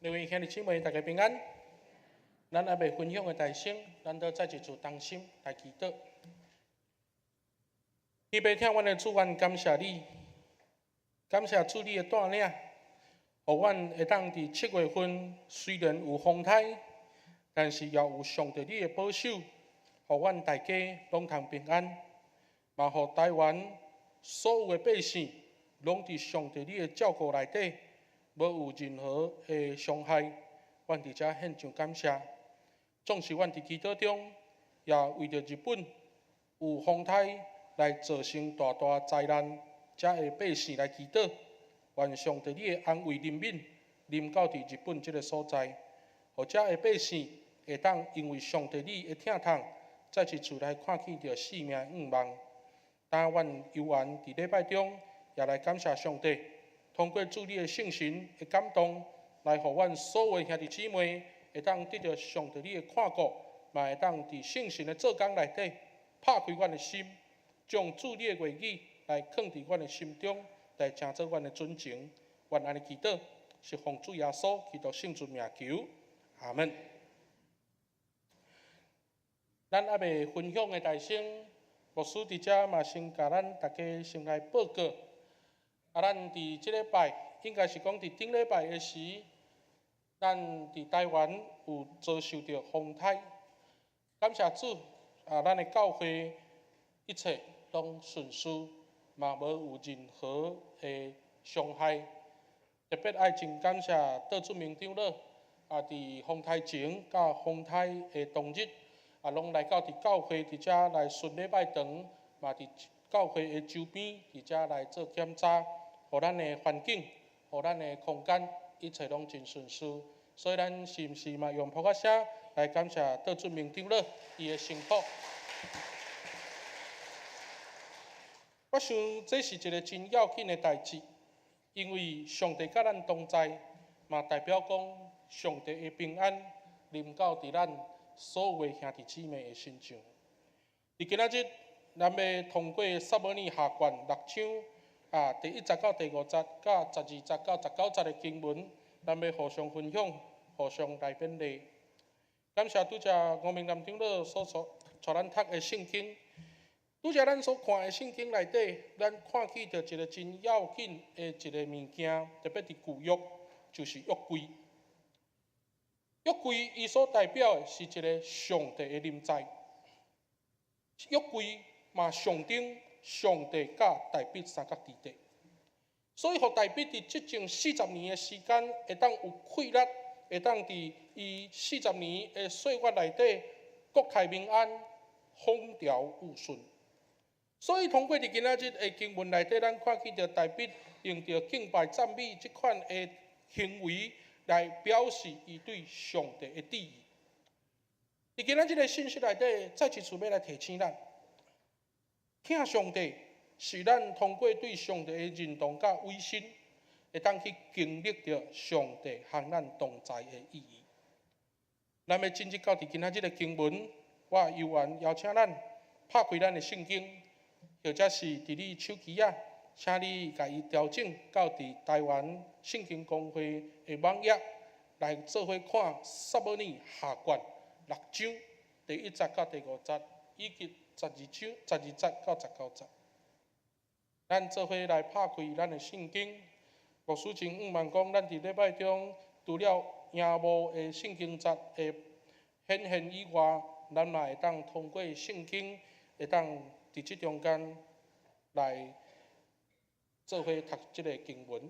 各位兄弟姊妹，大家平安。咱猶未分享的代先，咱都再一次同心來祈禱。天父疼阮的主，阮感謝你，感謝主你的帶領，予阮會當佇7月份雖然有風颱，但是也有上帝你的保守，予阮大家攏通平安，嘛予台灣所有的百姓攏佇上帝你的照顧內底，無有任何的傷害。阮佇遮獻上感謝。總是阮佇祈禱中，也為著日本有風颱來造成大大災難，遮的百姓來祈禱，願上帝你的安慰憐憫臨到佇日本這个所在，予遮的百姓會當因為上帝你的疼痛，再一次來看見著性命的願望。當阮猶原佇禮拜中，也來感謝上帝，通過主你的聖神的感動，來予阮所有的兄弟姊妹會當得著上帝你的看顧，嘛會當佇聖神的做工內底，拍開阮的心，將主你的話語來囥佇阮的心中，來成做阮的準繩。阮按呢祈禱，是奉主耶穌基督聖尊名求，阿門。咱猶未分享的代先，牧師佇遮嘛先共咱大家先來報告。啊，咱佇這禮拜，應該是講佇頂禮拜的時，咱佇台灣有遭受著風颱，感謝主，啊，咱的教會一切攏順遂，嘛無有任何的傷害。特別愛真感謝杜俊明長老，啊，佇風颱前佮風颱的當日，啊，攏來到佇教會佇遮來巡禮拜堂，嘛佇教會的周邊佇遮來做檢查，予咱的環境，予咱的空間，一切攏真順遂。所以咱是毋是嘛用噗仔聲來感謝杜俊明長老伊的辛苦？我想這是一個真要緊的代誌，因為上帝佮咱同在，嘛代表講上帝的平安臨到佇咱所有的兄弟姊妹的身上。佇今仔日，咱欲通過撒母耳下卷六章啊，第一節到第五節，佮12節到19節的經文，咱欲互相分享，互相來勉勵。感謝拄才吳明南長老所帶咱讀的聖經。拄才咱所看的聖經內底，咱看見著一個真要緊的一個物件，特別佇舊約，就是約櫃。約櫃伊所代表的是一個上帝的臨在。約櫃嘛象徵上帝佮大衛相佮佇咧，所以予大衛佇執政四十年的時間，會當有氣力，會當佇伊四十年的歲月內底，國泰民安，風調雨順。所以通過佇今仔日的經文內底，咱看見著大衛用著敬拜讚美這款的行為，來表示伊對上帝的致意。佇今仔日的信息內底，再一次欲來提醒咱，疼上帝是咱通過對上帝的認同佮委身，會當去經歷著上帝和咱同在的意義。咱欲進入到佇今仔日的經文，我猶原邀請咱拍開咱的聖經，或者是佇你手機仔，請你共伊調整到佇台灣聖經公會的網頁來做伙看撒母耳下卷六章第一節到第五節，以及12章12節到19節。咱做伙來拍開咱的聖經。牧師真向望講，咱佇禮拜中除了螢幕的聖經節的顯現以外，咱嘛會當通過聖經，會當佇這中間來做伙讀這个經文。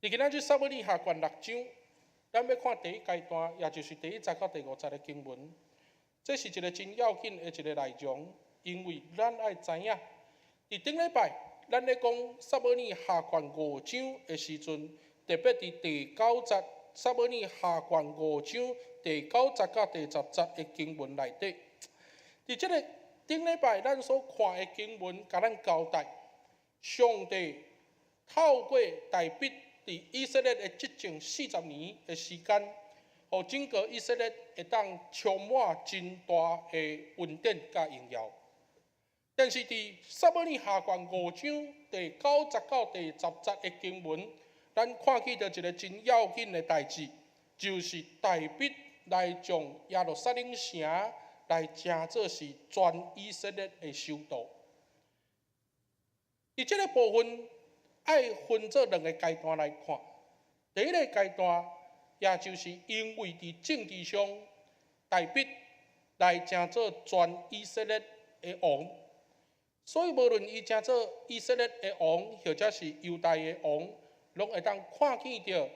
佇今仔日撒母耳下卷六章，咱欲看第一階段，也就是第一節到第五節的經文。這是一個真要緊的一个內容，因為咱愛知影，佇頂禮拜咱咧講撒母耳下卷五章的時陣，特別佇第九節撒母耳下卷五章第九節到第10節的經文內底，佇這个頂禮拜咱所看的經文，共咱交代，上帝透過大衛佇以色列的執政四十年的時間，予整個以色列會當充滿真大的恩典佮榮耀。但是佇撒母耳下卷五章第九節到第十節的經文，咱看見著一个真要緊的代誌，就是大衛來將耶路撒冷城來成做是全以色列的首都。佇這个部分，愛分做兩个階段來看。第一个階段，也就是因為佇政治上，大衛來成做全以色列的王，所以無論伊成做以色列的王，或者是猶大的王，攏會當看見著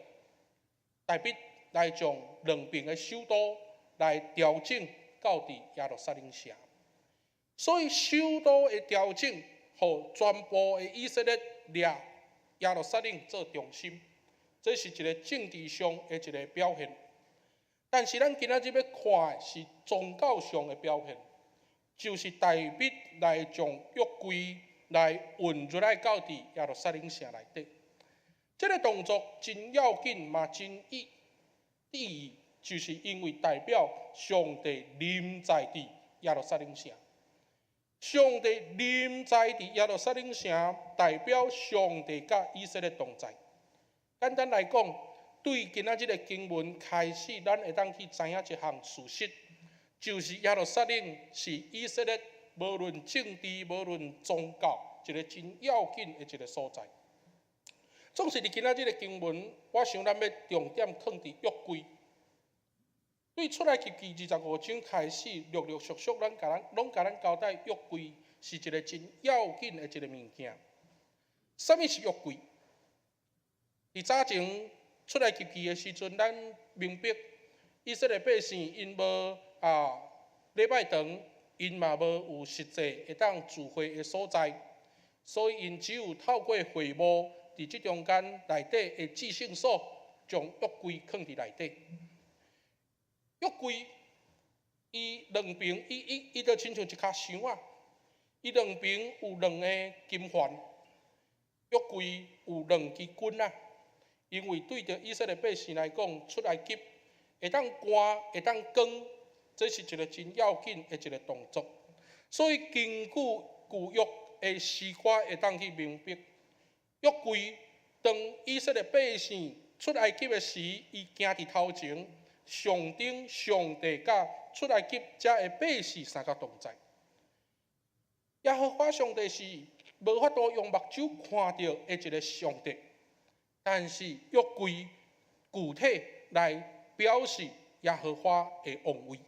大衛來將兩邊的首都來調整到佇耶路撒冷城。所以首都的調整，予全部的以色列掠耶路撒冷做中心，這是一个政治上的一个表現。但是咱今仔日欲看的是宗教上的表現，就是大衛來將約櫃來運入來到佇耶路撒冷城內底。這个動作真要緊嘛，真意意義，就是因為代表上帝臨在佇耶路撒冷城。上帝臨在佇耶路撒冷城，代表上帝佮以色列同在。簡單來講，對今仔這个經文開始，咱會當去知影一項事實，就是耶路撒冷是以色列無論政治、無論宗教一个真要緊的一个所在。總是佇今仔這个經文，我想咱欲重點放佇約櫃。對出埃及記25章開始，陸陸續續，咱共咱攏共咱交代約櫃是一个真要緊的一个物件。啥物是約櫃？佇早前出埃及記的時陣，咱明白以色列百姓𪜶無禮拜堂，𪜶嘛無有實際會當聚會的所在，所以𪜶只有透過會幕佇這中間內底的至聖所，將約櫃囥佇內底。約櫃，伊兩邊，伊伊伊就親像一跤箱仔，伊兩邊有兩个金環，約櫃有兩支棍仔，因為對著以色列百姓來講，出埃及會當寒，會當光，這是一个真要緊的一个動作。所以根據舊約的詩歌會當去明白，約櫃當以色列百姓出埃及的時，伊行佇頭前。象徵上帝佮出埃及遮的百姓三角同在。耶和華上帝是無法度用目睭看著的一个上帝，但是約櫃具體來表示耶和華的王位。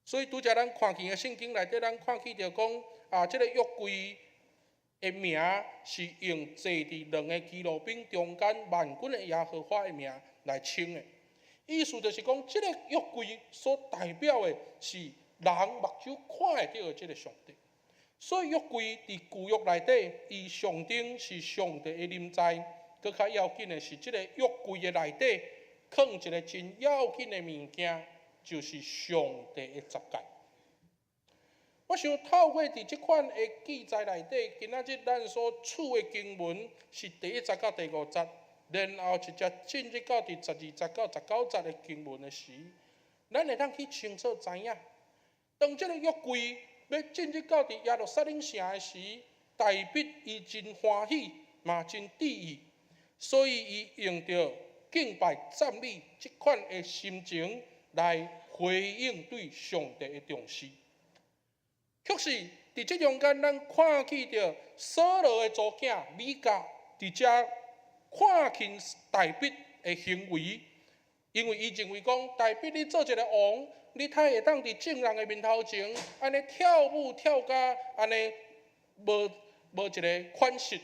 所以拄才咱看見的聖經內底，咱看見著講啊，這个約櫃的名是用坐佇兩个基路賓中間萬軍的耶和華的名來稱的。意思就是講，這个約櫃所代表的是人目睭看會著的這个上帝。所以約櫃佇舊約內底，伊象徵是上帝的臨在。閣較要緊的是，這个約櫃的內底囥一个真要緊的物件，就是上帝的十誡。我想透過佇這款的記載內底，今仔日咱所取的經文是第一節到第五節。然後直接進入到佇12節到19節的經文的時，咱會當去清楚知影，當這个約櫃欲進入到佇耶路撒冷城的時，大衛伊真歡喜，嘛真致意，所以伊用著敬拜讚美這款的心情來回應對上帝的重視。卻是佇這中間，咱看見著掃羅的查某囝米甲佇遮看輕大衛的行為，因為伊認為講，大衛你做一个王，你太會當佇眾人的面頭前按呢跳舞跳甲按呢無無一个款式，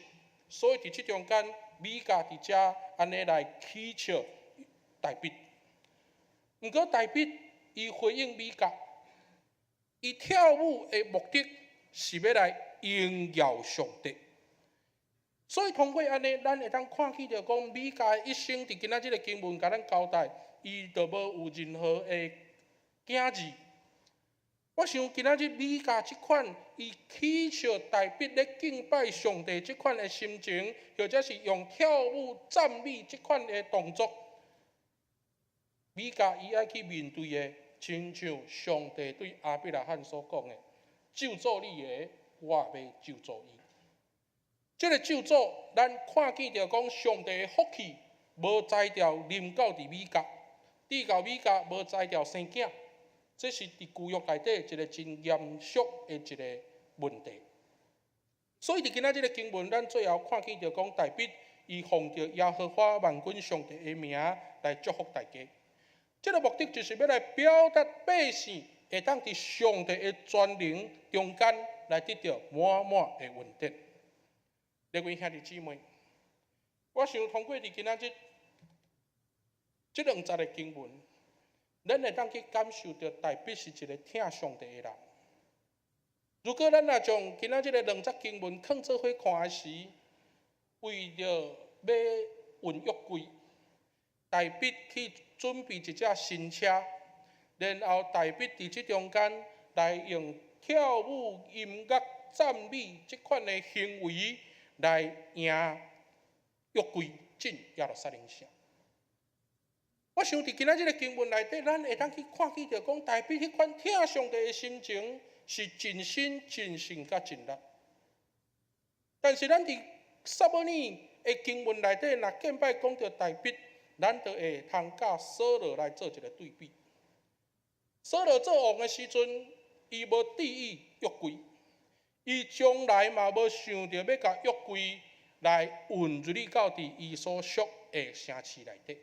所以佇這中間，米甲佇遮按呢來取笑大衛。毋過大衛伊回應米甲，伊跳舞的目的是欲來榮耀上帝。所以通過按呢，咱會當看見著講，米迦的一生佇今仔這个經文共咱交代，伊就無有任何的囝兒。我想今仔日米迦這款伊取笑大衛咧敬拜上帝這款的心情，或者是用跳舞讚美這款的動作，米迦伊愛去面對的，親像上帝對亞伯拉罕所講的：咒詛你的，我也欲咒詛伊。這个咒詛，咱看見著講上帝的福氣無才調臨到佇米甲，直到米甲無才調生囝，這是佇舊約內底一個真嚴肅的一个問題。所以佇今仔這个經文，咱最後看見著講，大衛伊奉著耶和華萬軍上帝的名來祝福大家。這个目的就是欲來表達百姓會當佇上帝的權能中間來得著滿滿的恩典。各位兄弟姊妹，我想通過佇今仔日這兩節的經文，咱會當去感受著大衛是一个疼上帝的人。如果咱若將今仔這个兩節經文囥做伙看的時，為著欲運約櫃，大衛去準備一隻新車，然後大衛佇這中間來用跳舞、音樂、讚美這款的行為來迎約櫃進耶路撒冷城。我想佇今仔這个經文內底，咱會當去看見著講，大衛彼款疼上帝的心情是盡心、盡性、佮盡力。但是咱佇撒母耳的經文內底，若見擺講著大衛，咱就會通佮掃羅來做一个對比。掃羅做王的時陣，伊無注意約櫃，伊從來嘛無想著欲共約櫃來運入去到佇伊所屬的城市內底。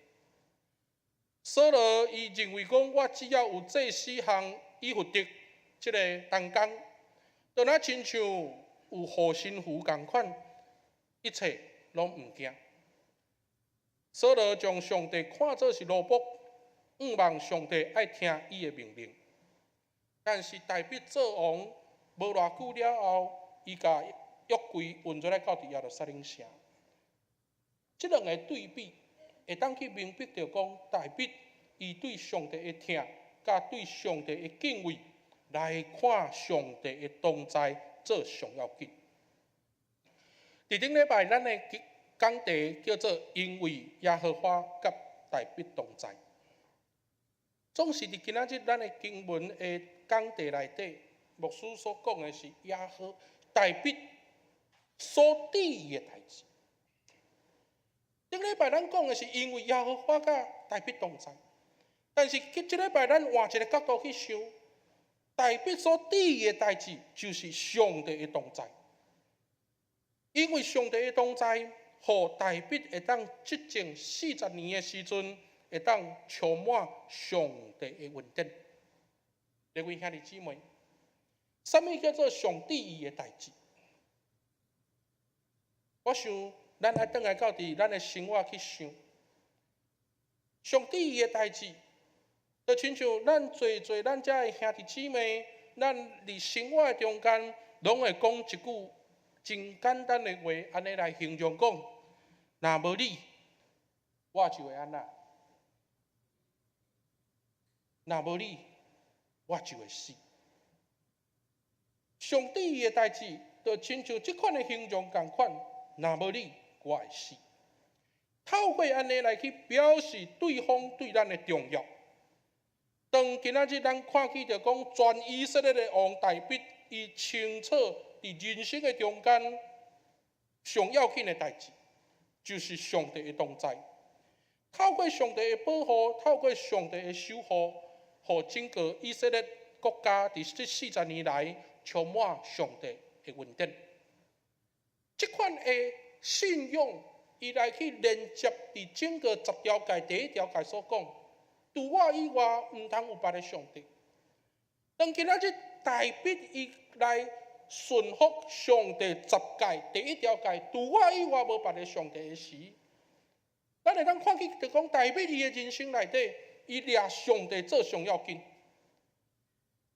掃羅伊認為講，我只要有祭司和以弗得這个同工，就若親像有護身符仝款，一切攏毋驚。掃羅將上帝看做是奴僕，向望上帝愛聽伊的命令。但是大衛做王無偌久了後，伊共約櫃運入來到佇耶路撒冷城。這兩个對比，會當去明白著講，大衛伊對上帝的疼，佮對上帝的敬畏，來看上帝的同在做上要緊。佇頂禮拜，咱的講題叫做因為耶和華佮大衛同在。總是佇今仔日咱的經文的講題內底，牧師所講的是耶和大衛所注意的代誌。頂禮拜咱講的是因為耶和華佮大衛同在，但是這禮拜咱換一个角度去想，大衛所注意的代誌就是上帝的同在，因為上帝的同在，予大衛會當執政40年的時陣，會當充滿上帝的恩典。各位兄弟姊妹，啥物叫做上注意的代誌？我想咱愛轉來到佇咱的生活去想，上注意的代誌，就親像咱濟濟咱遮的兄弟姊妹，咱佇生活的中間，攏會講一句真簡單的話，按呢來形容講：若無你，我就會按怎？若無你，我就會死。上注意的代誌，就親像這款的形容仝款。若無你，我會死。透過按呢來去表示對方對咱的重要。當今仔日咱看見著講，全以色列的王大衛，伊清楚佇人生的中間上要緊的代誌，就是上帝的同在。透過上帝的保護，透過上帝的守護，予整個以色列國家佇這四十年來充滿上帝的恩典。這款的信仰，伊來去連接佇整個十條誡第一條誡所講，除我以外，毋通有別个上帝。當今仔日大衛伊來順服上帝十誡第一條誡，除我以外無別个上帝的時，咱會當看見，就講大衛伊的人生內底，伊掠上帝做上要緊。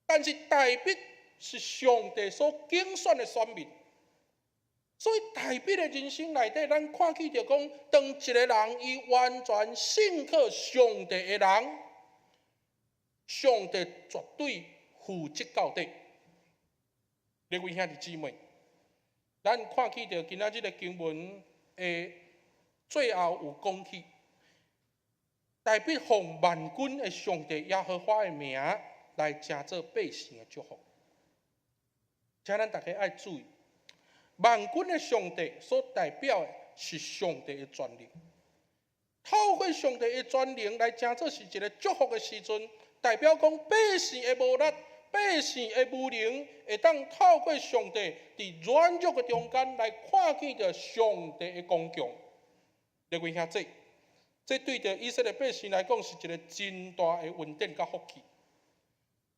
但是大衛是上帝所揀選的選民，所以大衛的人生內底，咱看見著講，當一个人伊完全信靠上帝的人，上帝絕對負責到底。各位兄弟姊妹，咱看見著今仔日的經文的最後有講起，大衛奉萬軍的上帝耶和華的名來成做百姓的祝福。請咱大家愛注意，萬軍的上帝所代表的是上帝的權能。透過上帝的權能來成做是一個祝福的時陣，代表講百姓的無力、百姓的無能，會當透過上帝佇軟弱的中間來看見著上帝的剛強。各位兄弟，這對著以色列百姓來講是一個真大的恩典佮福氣。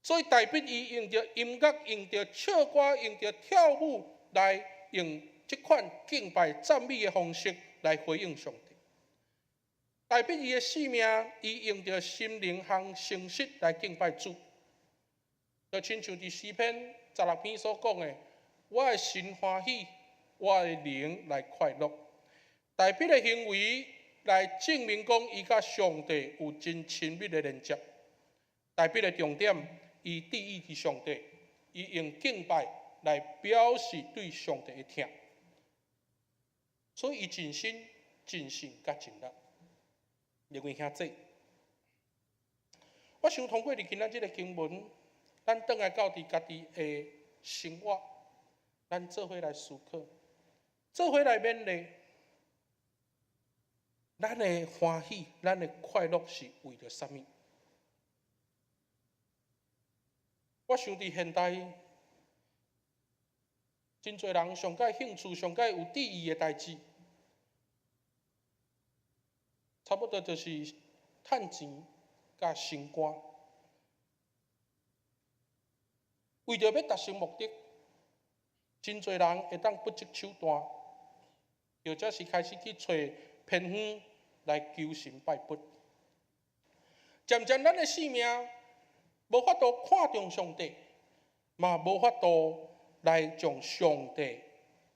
所以大衛伊用著音樂、用著唱歌、用著跳舞來用這款敬拜讚美的方式來回應上帝。大衛伊的生命，伊用著心靈和誠實來敬拜主，就親像佇詩篇16篇所講的：我的心歡喜，我的靈來快樂。大衛的行為來證明講，伊佮上帝有真親密的連接。大衛的重點，伊注意佇上帝，伊用敬拜來表示對上帝的疼，所以伊盡心、盡性、佮盡力。各位兄弟，我想通過佇今仔這個經文，咱轉來到佇家己的生活，咱做伙來思考，做伙來勉勵，咱的歡喜、咱的快樂是為著啥物？我想佇現代，真濟人上蓋興趣、上蓋有注意的代誌，差不多就是趁錢佮升官，為著欲達成目的，真濟人會當不擇手段，或者是開始去揣偏方來求神拜佛。漸漸，咱的生命無法度看重上帝，嘛無法度來將上帝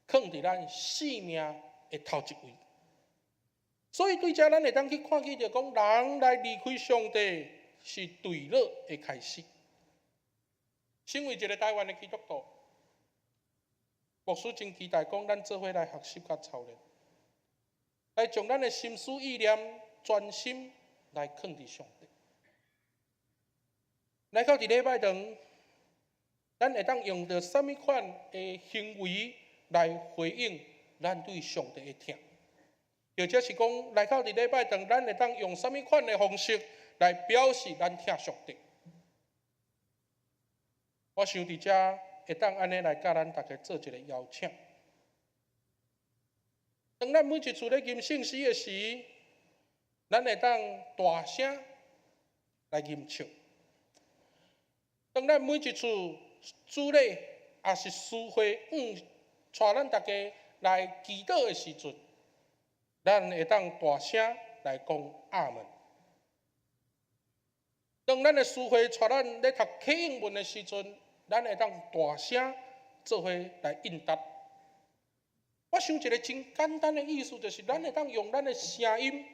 放佇咱生命的頭一位。所以對這，咱會當去看見著講，人來離開上帝是墜落的開始。身為一個台灣的基督徒，牧師真期待講，咱做伙來學習佮操練，來將咱的心思意念專心來囥佇上帝。來到佇禮拜堂，咱會當用著啥物款的行為來回應咱對上帝的疼？或者是講，來到佇禮拜堂，咱會當用啥物款的方式來表示咱疼上帝？我想佇遮會當按呢來佮咱大家做一個邀請。當咱每一次咧吟聖詩的時，咱會當大聲來吟唱。當咱每一次主禮，抑是司會帶咱大家來祈禱的時陣，咱會當大聲來講阿門。當咱的司會帶咱咧讀啟應文的時陣，咱會當大聲做伙來應答。我想一個真簡單的意思，就是咱會當用咱的聲音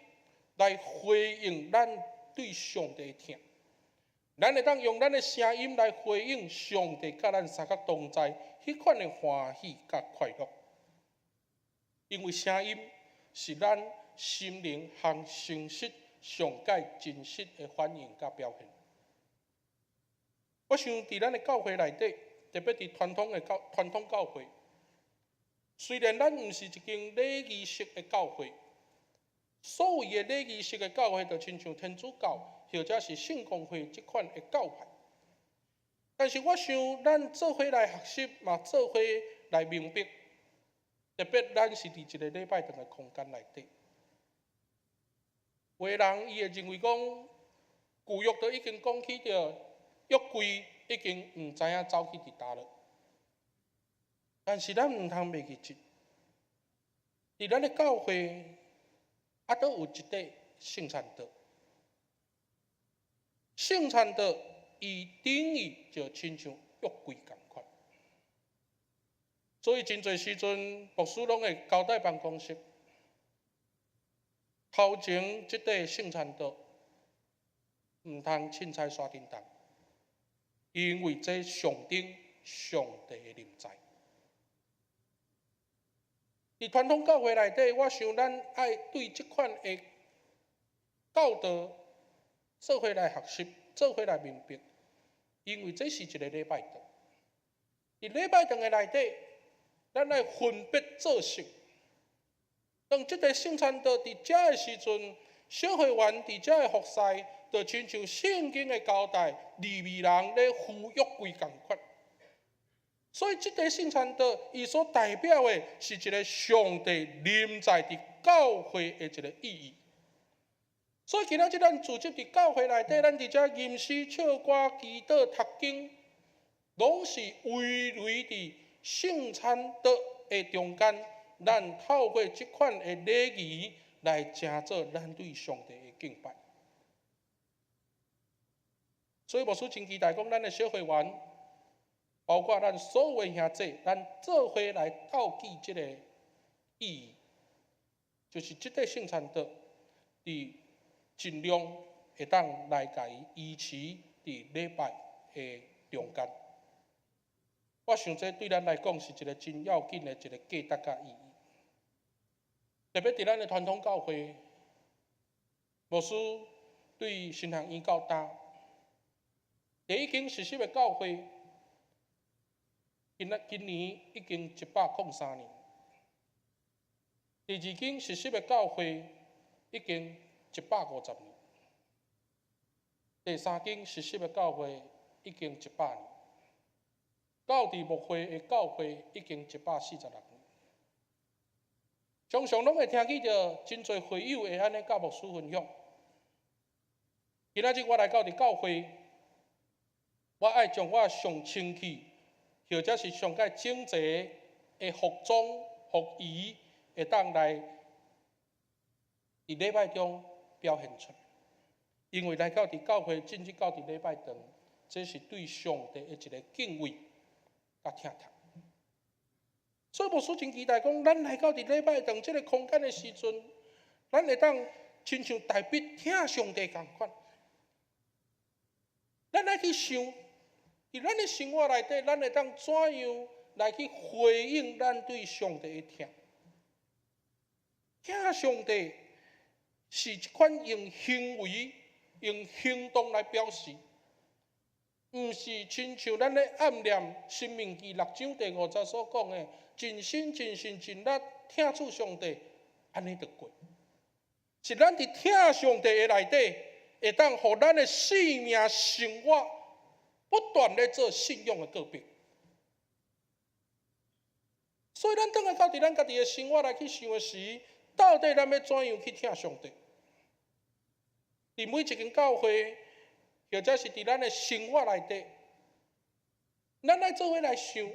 來回應咱對上帝的疼。咱會當用咱的聲音來回應上帝佮咱相佮同在，彼款的歡喜佮快樂。因為聲音是咱心靈和誠實上蓋真實的反應佮表現。我想佇咱的教會內底，特別佇傳統教會，雖然咱毋是一間禮儀式的教會，所謂的禮儀式的教會，就親像天主教或者是聖公會這款的教派。但是我想，咱做伙來學習，嘛做伙來明白，特別咱是佇一個禮拜堂的空間內底，有的人伊會認為講，舊約都已經講起著約櫃已經毋知影走去佇佗了。但是咱毋通袂記得，佇咱的教會，猶閣有一塊聖餐桌。聖餐桌伊等於就親像約櫃仝款，所以真濟時陣，牧師攏會交代辦公室，頭前這塊聖餐桌毋通凊彩徙振動，因為這象徵上帝的臨在。佇傳統教會內底，我想咱愛對這款的教導做伙來學習，做伙來明白，因為這是一個禮拜堂。佇禮拜堂的內底，咱愛分別做聖。當這個聖餐桌佇遮的時陣，小會員佇遮的服侍，就親像聖經的交代，利未人咧赴約櫃仝款。所以，這個聖餐桌，伊所代表的是一個上帝臨在佇教會的一個意義。所以，今仔日咱聚集佇教會內底，咱佇遮吟詩、唱歌、祈禱、讀經，攏是圍圍佇聖餐桌的中間。咱透過這款的禮儀來成做咱對上帝的敬拜。所以牧師真期待講，咱的小會員，包括咱所有的兄弟，咱做伙來鬥記這個意義，就是這個聖餐桌，佇盡量會當來共伊維持佇禮拜的中間。我想這對咱來講是一個真要緊的一個價值佮意義。特別佇咱的傳統教會，牧師對神學院到今，第一間實習的教會，今年已經103年；第二間實習的教會已經150年；第三間實習的教會已經100年；到佇牧會的教會已經146年。常常攏會聽見著真濟會友會按呢佮牧師分享。今仔日我來到佇教會，我愛將我上清氣，或者是上蓋整齊的服裝、服儀，會當來佇禮拜中表現出來。因為來到佇教會，進入到佇禮拜堂，這是對上帝的一個敬畏佮疼痛。所以牧師真期待講，咱來到佇禮拜堂這個空間的時陣，咱會當親像大衛疼上帝仝款。咱愛去想，佇咱的生活內底，咱會當怎樣來去回應咱對上帝的疼？疼上帝是一款用行為、用行動來表示，毋是親像咱咧暗念《申命記》六章第五節所講的，盡心、盡性、盡力疼主上帝，按呢就過。是咱佇疼上帝的內底，會當予咱的生命生活不斷咧做信仰的告白。所以，咱轉來到佇咱家己的生活來去想的時，到底咱欲怎樣去疼上帝？佇每一間教會，或者是佇咱的生活內底，咱愛做伙來想，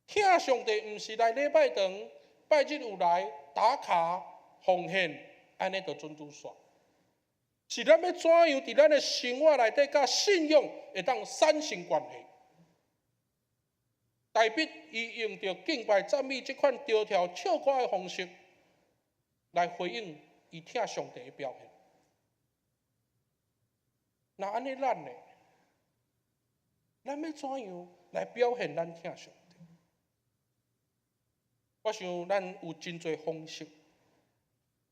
疼上帝毋是來禮拜堂拜日有來打卡奉獻，按呢就準拄煞。是咱欲怎樣佇咱的生活內底，佮信仰會當產生關係？大衛伊用著敬拜讚美這款高調唱歌的方式，來回應伊疼上帝的表現。若按呢咱呢？咱欲怎樣來表現咱疼上帝？我想咱有真濟方式，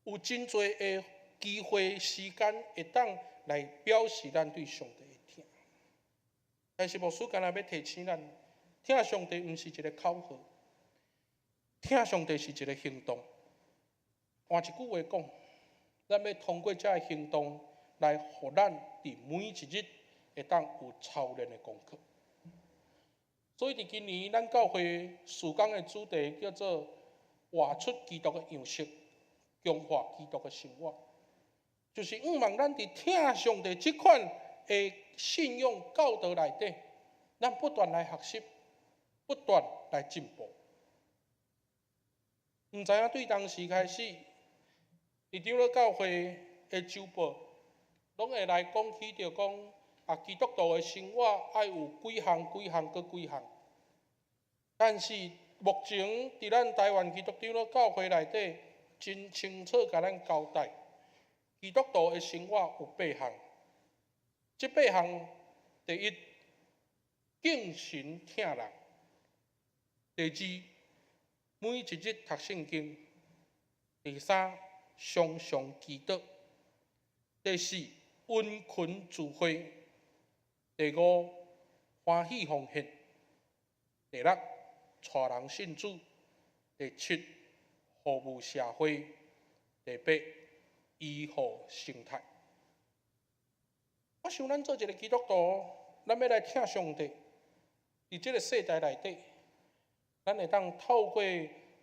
有真濟的機會時間，會當來表示咱對上帝的疼。但是牧師敢若欲提醒咱，疼上帝毋是一個口號，疼上帝是一個行動。換一句話講，咱欲通過這個行動來，予咱佇每一日會當有操練的功課。所以佇今年，咱教會事工的主題叫做“活出基督的樣式，強化基督的生活”，就是向望咱佇疼上帝這款的信仰教導內底，咱不斷來學習，不斷來進步。毋知影對當時開始，佇長老教會的週報，攏會來講起著講啊，基督徒的生活愛有幾項、幾項、閣幾項。但是目前佇咱台灣基督長老教會內底，真清楚共咱交代，基督徒的生活有八項。這八項，第一，敬神疼人；第二，每一日讀聖經；第三，常常祈禱；第四，殷勤聚會；第五，歡喜奉獻；第六，帶人信主；第七，服務社會；第八，維護生態。我想咱做一个基督徒，咱欲來疼上帝，佇這个世代內底，咱會當透過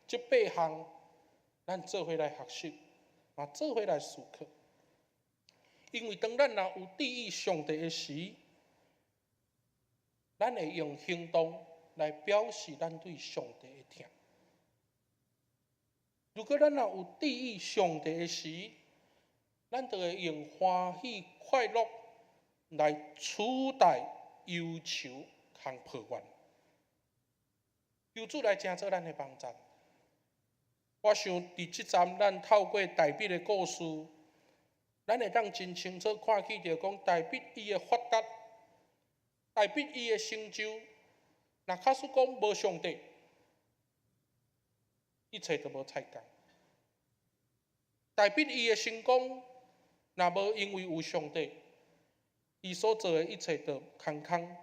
這八項，咱做伙來學習，嘛做伙來思考。因為當咱若有注意上帝的時，咱會用行動來表示咱對上帝的疼。如果咱若有注意上帝的時，咱就會用歡喜快樂來取代憂愁和抱怨。求主來成做咱的幫贊。我想佇這站，咱透過大衛的故事，咱會當真清楚看見著講，大衛伊的發達，大衛伊的成就，若假使講無上帝，一切都無彩工。大衛伊的成功，若無因為有上帝，伊所做的一切都空空，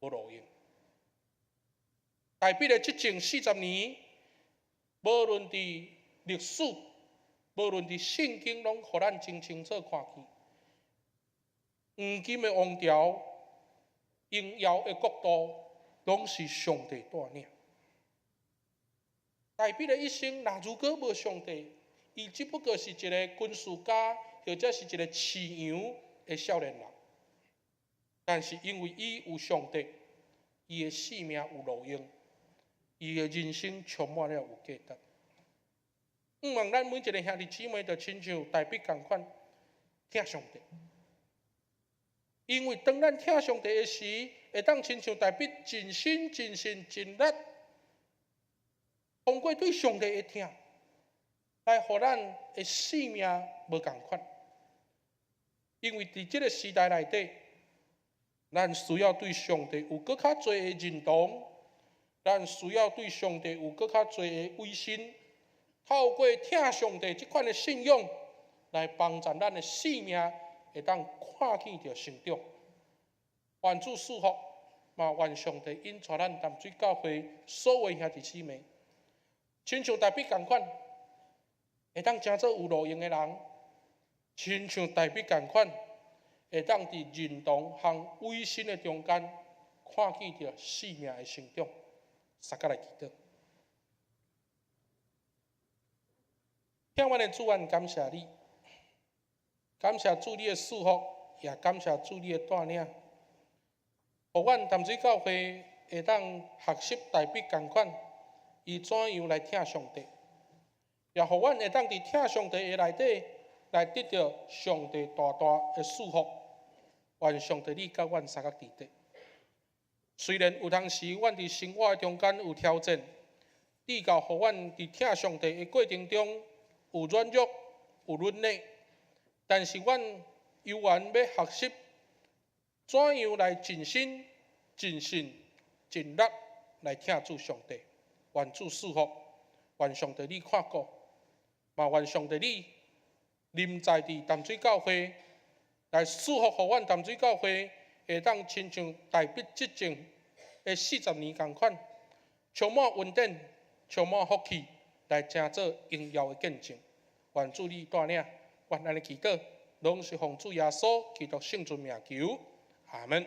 無路用。大衛的執政40年，無論佇歷史，無論佇聖經，攏予咱真清楚看見，黃金的王朝、榮耀的國度，攏是上帝帶領。大衛的一生，若如果無上帝，伊只不過是一个軍事家，或者是一个飼羊的少年人。但是因為伊有上帝，伊的性命有路用，伊的人生充滿了有價值。向望咱每一个兄弟姊妹，就親像大衛仝款，疼上帝。因為當咱疼上帝的時，會當親像大衛盡心、盡性、盡力，通過對上帝的疼，來予咱的性命無仝款。因為佇這个時代內底，咱需要對上帝有閣較濟的認同，咱需要對上帝有閣較濟的威信，透過疼上帝這款的信仰，來幫助咱的性命會當看見著成長。願主賜福，嘛願上帝引帶咱淡水教會所有兄弟姊妹，親像大衛仝款，會當成做有路用的人，親像大衛仝款，會當佇認同和委身的中間，看見著生命的成長。大家來祈禱。疼阮的主，阮感謝你，感謝主你的賜福，也感謝主你的帶領，予阮淡水教會會當學習大衛仝款，伊怎樣來疼上帝，也予阮會當佇疼上帝的內底，來得著上帝大大的祝福。願上帝你佮阮相佮佇咧。雖然有當時阮佇生活中間有挑戰，直到予阮佇疼上帝的過程中有軟弱、有軟弱，但是阮猶原欲學習怎樣來盡心、盡性、盡力來疼主上帝。願主賜福，願上帝你看顧，嘛願上帝你臨在佇淡水教會來賜福，予阮淡水教會會當親像大衛執政的40年仝款，充滿恩典、充滿福氣，來成做榮耀的見證。願主你帶領，阮按呢祈禱，攏是奉主耶穌基督聖尊名求，阿門。